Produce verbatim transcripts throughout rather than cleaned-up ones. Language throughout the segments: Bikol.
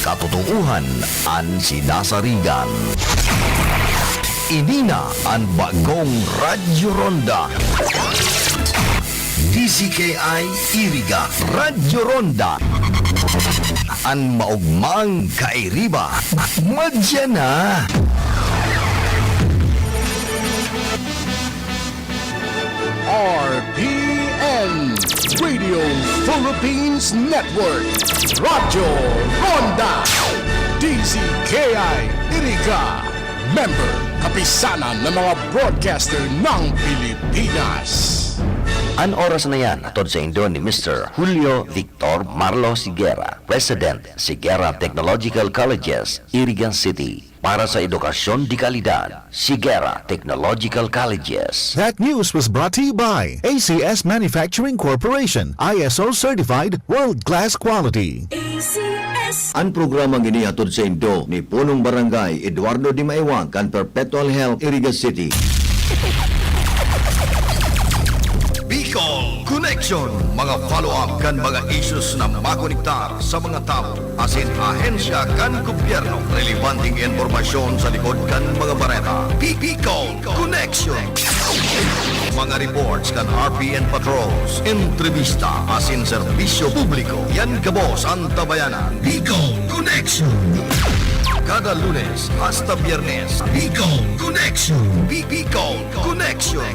Katotoohan an sinasarigan. Ini na an bagong Radyo Ronda. D Z K I Iriga, Radyo Ronda. An maogmang kairiba, madya na. R P N, Radio Philippines Network, Radyo Ronda, D Z K I Iriga, member, Kapisanan ng mga Broadcaster ng Pilipinas. An oras na yan, hatod saindo ni Mister Julio Victor Marlo Siguera, President, Siguera Technological Colleges, Iriga City. Para sa edukasyon de kalidad, Siguera Technological Colleges. That news was brought to you by A C S Manufacturing Corporation, I S O certified, world-class quality. A C S. An programang ini hatod saindo ni Punong Barangay Eduardo Dimaiwang kan Perpetual Health, Iriga City. Bicol Connection, mga follow-up kan mga issues na makonektar sa mga tawo asin ahensya kan gobyerno. Relebanteng impormasyon sa likod kan mga bareta. Bicol Connection. Mga reports kan R P N patrols, entrevista asin serbisyo publiko. Yan gabos an tabayanan. Bicol Connection. Kada Lunes hasta Biyernes, Bicol Connection. Bi- Bicol Connection.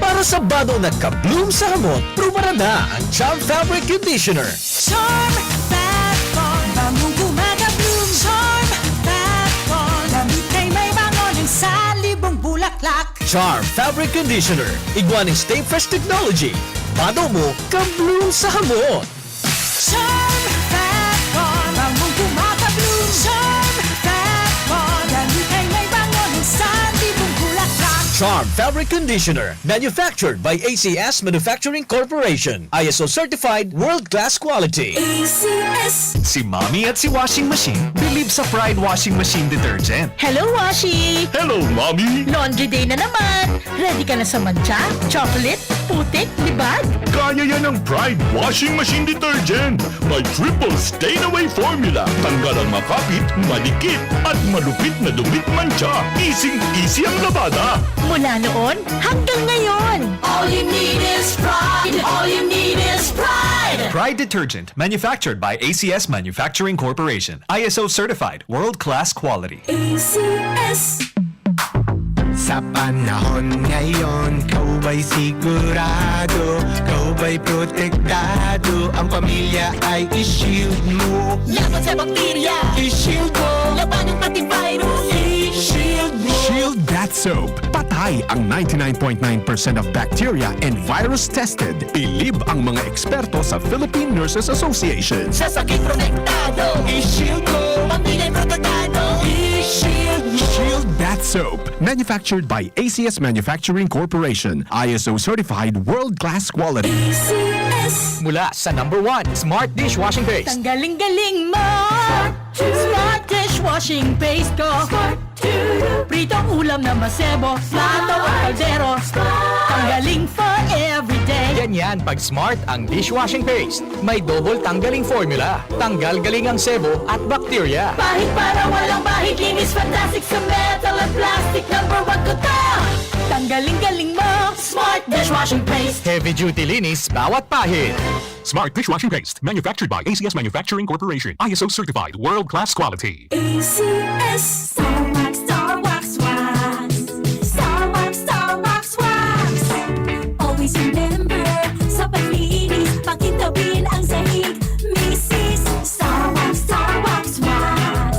Para sa bado na ka-bloom sa hamot, prubaran na ang Charm Fabric Conditioner. Charm Fat Bond, bangong gumagabloom. Charm Fat Bond, damit ay may bango ng salibong bulaklak. Charm Fabric Conditioner, igwa nin Stay Fresh Technology. Bado mo, ka-bloom sa hamon. Charm Fat Bar, bangong kumaka-bloom. Charm Fat Bar, dami kay may bango ng sandibong bulaklak. Charm Fabric Conditioner, manufactured by A C S Manufacturing Corporation. I S O certified, world-class quality. A C S. Si Mommy at si Washing Machine believe sa Pride Washing Machine Detergent. Hello, Washi! Hello, Mommy! Laundry day na naman! Ready ka na sa mantsa, chocolate, putik, libag? Kaya yan ng Pride Washing Machine Detergent! May triple stain away formula. Tanggal ang makapit, madikit, at malupit na dumit mantsa. Easing-easy ang labada. Mula noon hanggang ngayon. All you need is Pride. All you need is Pride. Pride Detergent, manufactured by A C S Manufacturing Corporation. I S O certified, world-class quality. A C S. Sa panahon ngayon, ikaw ba'y sigurado? Ikaw ba'y protektado? Ang pamilya ay i-shield mo. Laban sa bakterya, i-shield mo. Labanan pati virus, i-shield mo. Shield Bath Soap. Patay ang ninety-nine point nine percent of bacteria and virus tested. Bilib ang mga eksperto sa Philippine Nurses Association. Sa sakit protektado, i-shield mo. Pamilya protektado, i-shield mo. Shield Bath Soap. Manufactured by A C S Manufacturing Corporation. I S O certified, world-class quality. A C S. Mula sa number one, Smart Dishwashing Paste. Tanggaling-galing mo! Smart Dishwashing Paste ko. Pritong ulam na masebo, plato o kaldero. Tanggaling for everyday. Yan yan, pag Smart ang dishwashing paste. May double tanggaling formula. Tanggal galing ang sebo at bakterya. Pahid para walang bahid, linis fantastic sa metal at plastic. Number one ko to. Tanggaling-galing mo, Smart Dishwashing Paste. Heavy duty linis bawat pahid. Smart Dishwashing Paste, manufactured by A C S Manufacturing Corporation. I S O certified, world-class quality. A C S. Star Wax, Star Wax, Wax. Star Wax, Star Wax, Wax. Always remember, sa paglinis, pakintabin ang sahig. Misis, Star Wax, Star Wax, Wax.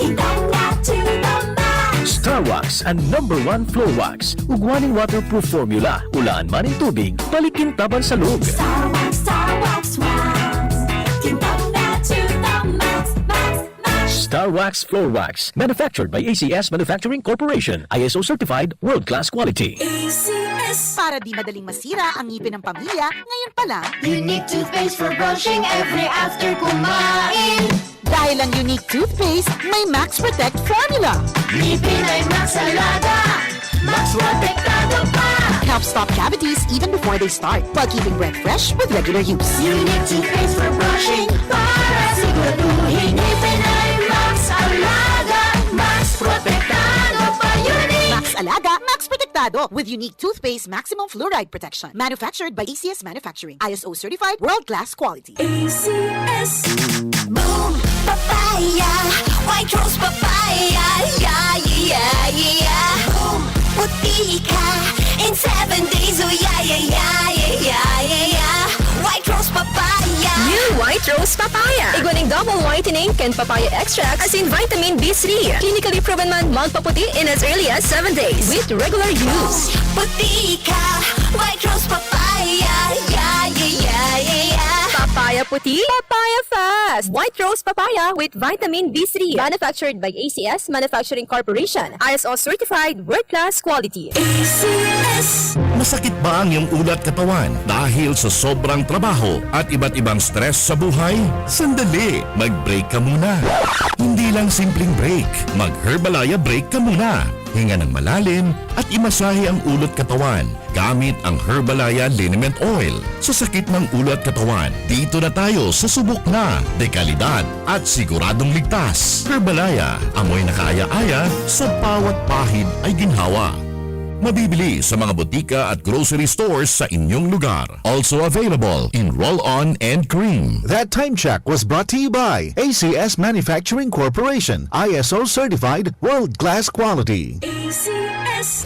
Kintab na to the max. Star Wax, ang number one floor wax. Ugwa nin waterproof formula, ulaan man nin tubig, balik kintaban sa log. Star Wax, Star Wax, Wax. Kintab na to the max, max, max. Star Wax Floor Wax, manufactured by A C S Manufacturing Corporation, I S O certified, world-class quality. A C S. Para di madaling masira ang ngipin ng pamilya, ngayon pa lang, Unique toothpaste for brushing every after kumain. Dahil ang Unique toothpaste may Max Protect formula. Ngipin ay Max Alaga, Max Protektado pa. Helps stop cavities even before they start, while keeping breath fresh with regular use. Unique toothpaste for brushing para siguraduhin ngipin ay Max Alaga, Max Protektado pa. Unique! Max Alaga, Max Protektado with Unique Toothpaste Maximum Fluoride Protection. Manufactured by A C S Manufacturing. I S O certified, world-class quality. A C S. Boom! Papaya! White Rose Papaya! Yeah, yeah, yeah, yeah! Boom! Puti ka in seven days! Oh, yeah, yeah, yeah, yeah, yeah, yeah, yeah! White Rose Papaya! New White Rose Papaya! Igwa ning double whitening kan papaya extract asin vitamin B three. Clinically proven man magpaputi in as early as seven days with regular use. Puti ka! White Rose Papaya! Yeah, yeah, yeah, yeah, yeah! Papaya puti, papaya fast! White Rose Papaya with vitamin B three. Manufactured by A C S Manufacturing Corporation. I S O certified, world-class quality. A C S. Masakit ba ang iyong ulo at katawan dahil sa sobrang trabaho at iba't ibang stress sa buhay? Sandali, mag-break ka muna. Hindi lang simpleng break, mag-Herbalaya break ka muna. Hinga ng malalim at imasahe ang ulo at katawan gamit ang Herbalaya Liniment Oil. Sa sakit ng ulo at katawan, dito na tayo sa subok na, dekalidad at siguradong ligtas. Herbalaya, amoy na kaaya-aya, sa bawat pahid ay ginhawa. Mabibili sa mga botika at grocery stores sa inyong lugar. Also available in roll-on and cream. That time check was brought to you by A C S Manufacturing Corporation, I S O certified, world-class quality. A C S.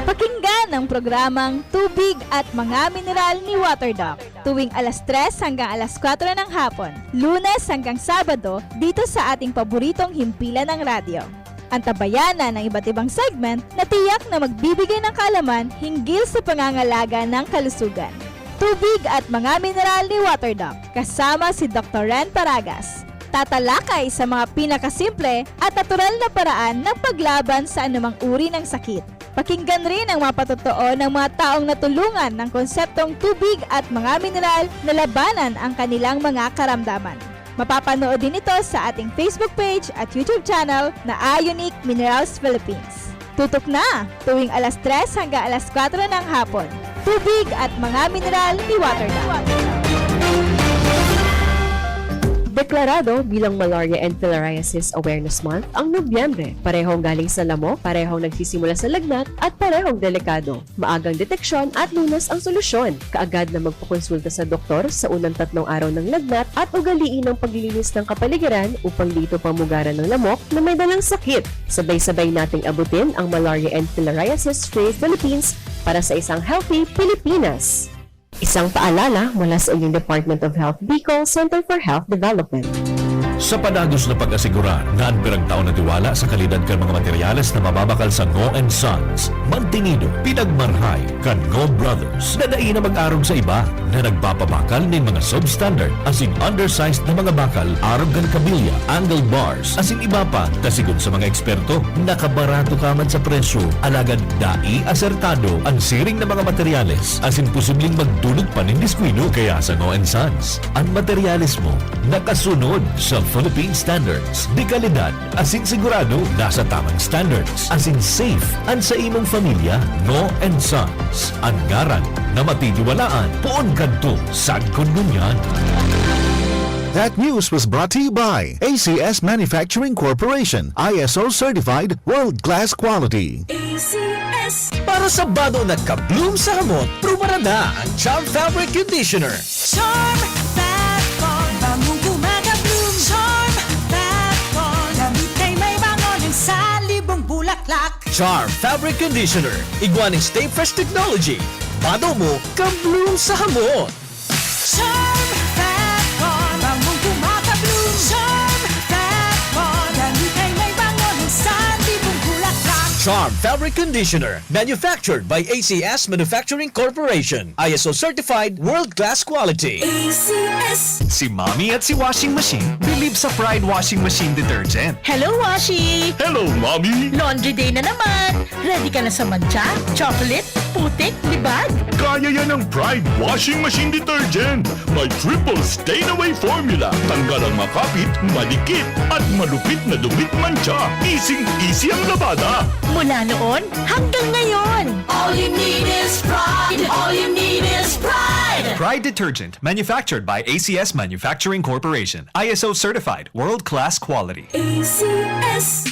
Pakinggan ang programang Tubig at Mga Mineral ni Waterdoc tuwing alas tres hanggang alas kwatro ng hapon, Lunes hanggang Sabado, dito sa ating paboritong himpilan ng radyo. Antabayanan ang iba't ibang segment na tiyak na magbibigay ng kaalaman hinggil sa pangangalaga ng kalusugan. Tubig at mga mineral ni Waterdoc, kasama si Doktor Ren Paragas. Tatalakay sa mga pinakasimple at natural na paraan ng paglaban sa anumang uri ng sakit. Pakinggan rin ang mga patotoo ng mga taong natulungan ng konseptong tubig at mga mineral na labanan ang kanilang mga karamdaman. Mapapanood din ito sa ating Facebook page at YouTube channel na Ionic Minerals Philippines. Tutok na, tuwing alas tres hanggang alas kwatro ng hapon. Tubig at mga mineral ni Waterdoc. Deklarado bilang Malaria and Filariasis Awareness Month ang Nobyembre. Parehong galing sa lamok, parehong nagsisimula sa lagnat, at parehong delikado. Maagang deteksyon at lunas ang solusyon. Kaagad na magpakonsulta sa doktor sa unang tatlong araw ng lagnat at ugaliin ang paglilinis ng kapaligiran upang di ito pamugaran ng lamok na may dalang sakit. Sabay-sabay nating abutin ang Malaria and Filariasis Free Philippines para sa isang healthy Pilipinas. Isang paalala mula sa inyong Department of Health Bicol, Center for Health Development. Sa padagos na pag-asigurar na an piragtao na tiwala sa kalidad kan mga materyales na mababakal sa Ngo and Sons, mantinido, pinagmarhay kan Ngo Brothers na dai na mag-arog sa iba na nagpapabakal nin mga substandard asin undersized na mga bakal arog kan kabilya, angle bars, asin iba pa, ta sigon sa mga eksperto, nakabarato ka man sa presyo, alagad dai asertado an siring na mga materyales asin posibleng magdulot pa nin diskuido. Kaya sa Ngo and Sons, an materyales mo nakasunod sa Philippine Standards de Calidad asin sigurado nasa tamang standards asin safe an sa imong pamilya. Ngo and Sons, an ngaran na matitiwalaan poon kadto sagkod ngunyan. That news was brought to you by A C S Manufacturing Corporation, I S O certified, world-class quality. A C S. Para sa bado na ka-bloom sa hamot, prubarada ang Charm Fabric Conditioner. Charm Fabcon, bangong gumagabloom. Charm Fabcon, damit ay may bango ng salibong bulaklak. Charm Fabric Conditioner, igwa nin Stay Fresh Technology. Bado mo, ka-bloom sa hamot. Charm Fabcon, bangong gumagabloom. Charm Fabcon, damit ay may bango ng salibong bulaklak. Charm Fabric Conditioner, manufactured by A C S Manufacturing Corporation. I S O certified, world-class quality. A C S. Si Mommy at si Washing Machine believe sa Pride Washing Machine Detergent. Hello, Washi! Hello, Mommy! Laundry day na naman! Ready ka na sa mantsa, chocolate, putik, libag? Kaya yan ng Pride Washing Machine Detergent. May triple stain away formula. Tanggal ang makapit, madikit, at malupit na dumi at mantsa. Easy-easy ang labada. Mula noon hanggang ngayon. All you need is Pride. All you need is Pride. Pride Detergent, manufactured by A C S Manufacturing Corporation. I S O certified, world-class quality. A C S.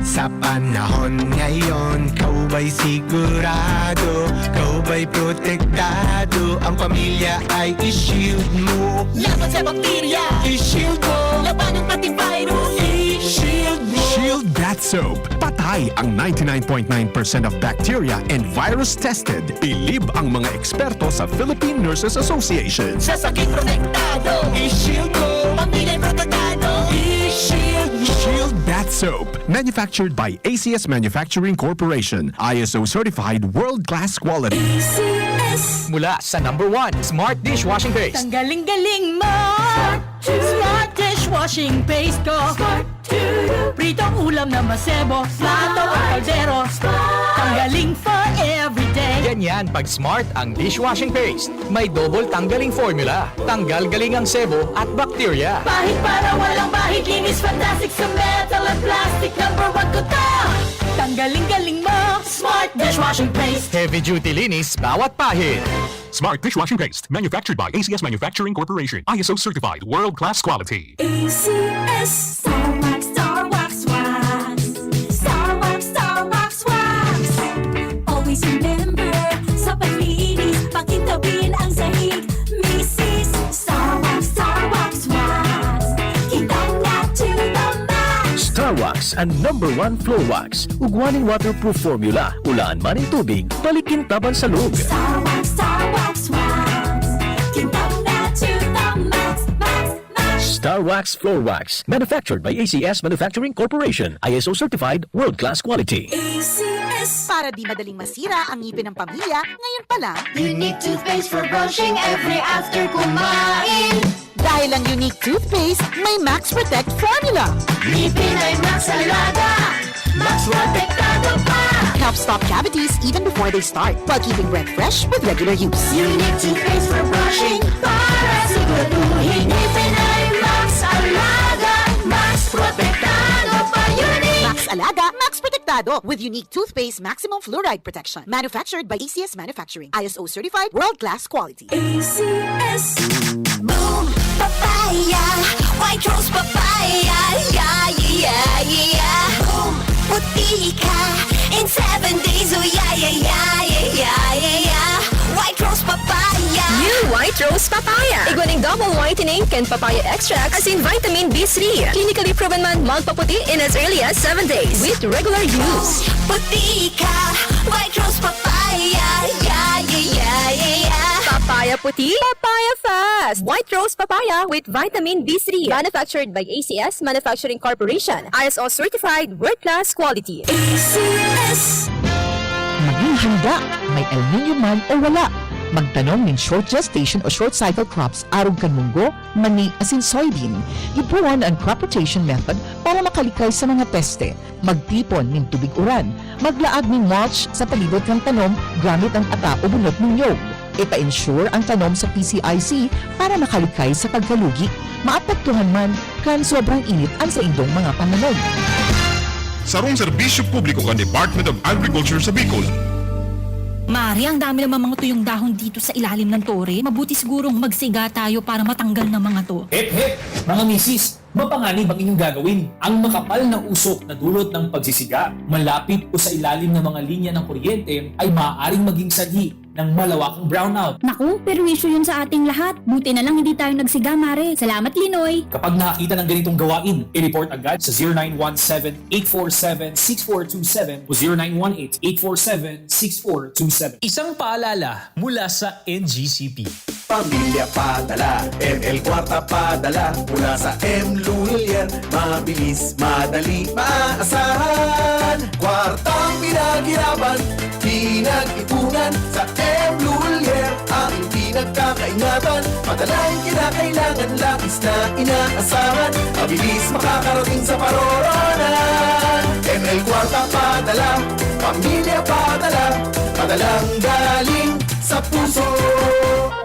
Sa panahon ngayon, ikaw ba'y sigurado? Ikaw ba'y protektado? Ang pamilya ay i-shield mo. Laban sa bakterya, i-shield mo. Labanan pati virus, i-shield mo. Shield Bath Soap. Patay ang ninety-nine point nine percent of bacteria and virus tested. Bilib ang mga eksperto sa Philippine Nurses Association. Sa sakit protektado, i-shield mo. Pamilya protektado, i-shield mo. Shield Bath Soap. Manufactured by A C S Manufacturing Corporation. I S O certified, world-class quality. A C S. Mula sa number one, Smart Dishwashing Paste. Tanggaling-galing mo! Smart Dishwashing Paste ko! Smart to you. Pritong ulam na masebo, plato o kaldero. Smart. Tanggaling for everyday. Ganyan pag Smart ang dishwashing paste. May double tanggaling formula. Tanggal galing ang sebo at bakterya. Pahid para walang bahid, linis fantastic sa metal at plastic. Number one ko to. Tanggaling-galing mo, Smart Dishwashing Paste. Heavy duty linis bawat pahid. Smart Dishwashing Paste, manufactured by A C S Manufacturing Corporation. I S O certified, world-class quality. A C S. Star Wax, Star Wax, Wax. Star Wax, Star Wax, Wax. Always remember, sa paglinis, pakintabin ang sahig. Misis, Star Wax, Star Wax, Wax. Kintab na to the max. Star Wax, ang number one floor wax. Ugwa nin waterproof formula, ulaan man nin tubig, balikin taban sa log. Star Wax, Star Wax, Wax. Kintab na to the max, max, max. Tar Wax Floor Wax, manufactured by A C S Manufacturing Corporation, I S O certified, world-class quality. A C S. Para di madaling masira ang ngipin ng pamilya, ngayon pa lang. Unique toothpaste for brushing every after kumain. Dahil ang Unique Toothpaste may Max Protect Formula. Ngipin ay Max Alaga, Max Protektado pa. Helps stop cavities even before they start, while keeping breath fresh with regular use. Unique Toothpaste for brushing, para siguraduhin ngipin ay Max Alaga, Max Protektado pa. Unique! Max Alaga, Max Protektado with Unique Toothpaste Maximum Fluoride Protection. Manufactured by A C S Manufacturing. I S O certified, world-class quality. A C S. Boom! Papaya! White Rose Papaya! Yeah, yeah, yeah, yeah! Boom! Puti ka in seven days! Oh, yeah, yeah, yeah, yeah, yeah, yeah, yeah! White Rose Papaya! New White Rose Papaya! Igwa ning double whitening kan papaya extract asin vitamin B three. Clinically proven man magpaputi in as early as seven days with regular use. Puti ka! White Rose Papaya! Yeah, yeah, yeah, yeah, yeah! Papaya puti, papaya fast! White Rose Papaya with vitamin B three. Manufactured by A C S Manufacturing Corporation. I S O certified, world-class quality. A C S. Maging handa, may El Nino man o wala. Magtanom nin short gestation o short cycle crops arog kan munggo, mani, asin soybean. Ipuon an crop rotation method para makalikay sa mga peste. Magtipon nin tubig uran. Maglaag nin mulch sa palibot kan tanom gamit an ata o bunot nin niyog. Ipa-insure an tanom sa P C I C para makalikay sa pagkalugi, maapektuhan man kan sobrang init an saindong mga pananom. Sarong serbisyo publiko kan Department of Agriculture sa Bicol. Mare, ang dami namang mga tuyong dahon dito sa ilalim ng tore. Mabuti sigurong magsiga tayo para matanggal ng mga to. Hep, hep! Mga misis, mapanganib ang inyong gagawin. Ang makapal na usok na dulot ng pagsisiga, malapit o sa ilalim ng mga linya ng kuryente ay maaaring maging sanhi ng malawakang brownout. Naku, perwisyo yun sa ating lahat. Buti na lang hindi tayo nagsiga, Mare. Salamat, Linoy! Kapag nakakita ng ganitong gawain, i-report agad sa zero nine one seven, eight four seven, six four two seven o zero nine one eight, eight four seven, six four two seven. Isang paalala mula sa N G C P. Pamilya padala, M L Kwarta padala, mula sa M Lulier. Mabilis, madali, maaasahan. Kwartang pinaghirapan, pinag-ipunan. Sa M Lulier, ang pinagkakaingatan. Padalang kinakailangan, labis na inaasahan. Mabilis makakarating sa paroroonan. M L Kwarta padala, pamilya padala, padalang galing sa puso.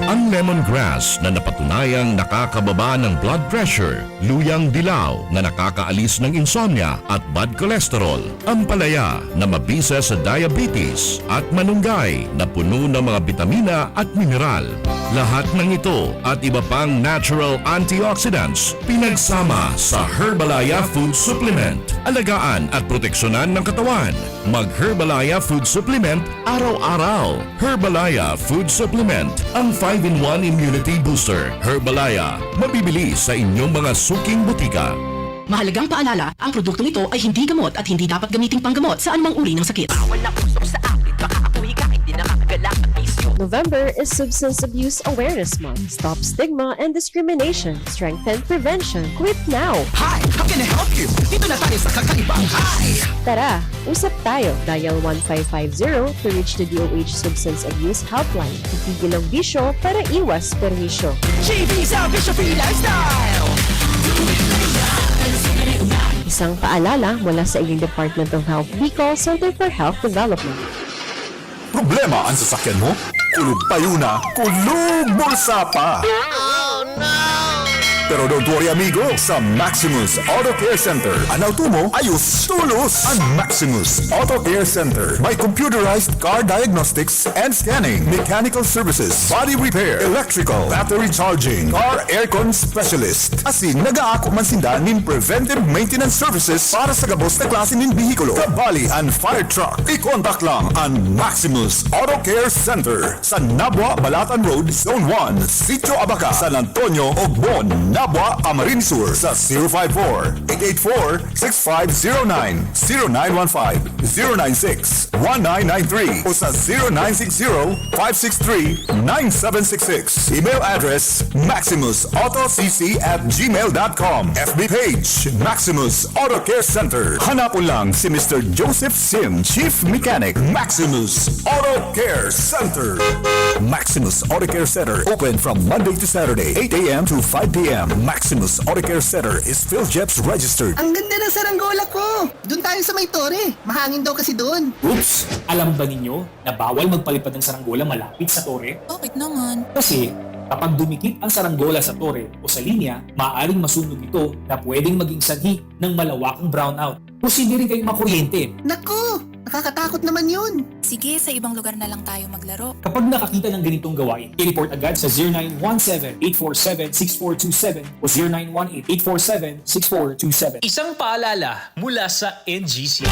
Ang lemongrass na napatunayang nakakababa ng blood pressure, luyang dilaw na nakakaalis ng insomnia at bad cholesterol, ampalaya na mabisa sa diabetes, at manunggay na puno ng mga bitamina at mineral. Lahat ng ito at iba pang natural antioxidants pinagsama sa Herbalaya Food Supplement. Alagaan at proteksyonan ng katawan. Mag-Herbalaya Food Supplement araw-araw. Herbalaya Food Supplement, ang five-in-one Immunity Booster. Herbalaya, mabibili sa inyong mga suking botika. Mahalagang paalala, ang produktong ito ay hindi gamot at hindi dapat gamiting panggamot sa anumang uri ng sakit. Bawal na usok sa akin, baka ako hikain din ang kagalak at bisyo. November is Substance Abuse Awareness Month. Stop stigma and discrimination. Strengthen prevention. Quit now! Hi! How can I help you? Dito na tayo sa kakaibang Hi! Tara, usap tayo. Dial one five five zero to reach the D O H Substance Abuse Helpline. Itigil ang bisyo para iwas perwisyo. G B sa Bisyo Free Lifestyle! Isang paalala mula sa inyong Department of Health Bicol Center for Health Development. Problema an sasakyan mo? Kulog payo na, kulog bulsa pa! Pero don't worry, amigo, sa Maximus Auto Care Center, an auto mo ayos tolos! An Maximus Auto Care Center may computerized car diagnostics and scanning, mechanical services, body repair, electrical, battery charging, car aircon specialist, asin nagaako man sinda nin preventive maintenance services para sa gabos na klase nin behikulo, kabali an fire truck. I-contact lang an Maximus Auto Care Center sa Nabua, Balatan Road, Zone one, Sitio Abaca, San Antonio, Ogbon, Abwa, Camarines Sur sa zero five four, eight eight four, six five zero nine, zero nine one five, zero nine six, one nine nine three o sa zero nine six zero, five six three, nine seven six six. Email address, maximus auto c c at gmail dot com. F B page, Maximus Auto Care Center. Hanapon lang si Mister Joseph Sim, Chief Mechanic, Maximus Auto Care Center. Maximus Auto Care Center, open from Monday to Saturday, eight a m to five p m. Maximus Auto Care Center is PhilJEPS registered. Ang ganda ng saranggola ko! Doon tayo sa may tore. Mahangin daw kasi doon. Oops! Alam ba ninyo na bawal magpalipad ng saranggola malapit sa tore? Bakit naman? Kasi kapag dumikit ang saranggola sa tore o sa linya, maaaring masunog ito na pwedeng maging sanhi ng malawakang brownout. Posible rin kayong makuryente. Naku! Nakakatakot naman yun! Sige, sa ibang lugar na lang tayo maglaro. Kapag nakakita ng ganitong gawain, i-report agad sa zero nine one seven, eight four seven, six four two seven o zero nine one eight, eight four seven, six four two seven. Isang paalala mula sa N G C.